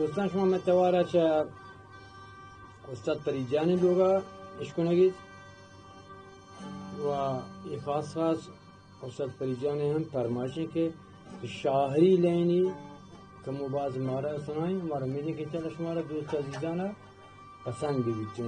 دوستان، شما مئے توار ءَ چہ استاد پریجانی لوگ ءَ اشکنگ ایت و اے خاص خاص استاد پریجانی ہم فرمائش ایں کہ شاعری لائنی کم و باز مارا سنائیں۔ مارا امید ایں کہ انشاءاللہ شمارا دوست عزیزانا پسند بہ بیت۔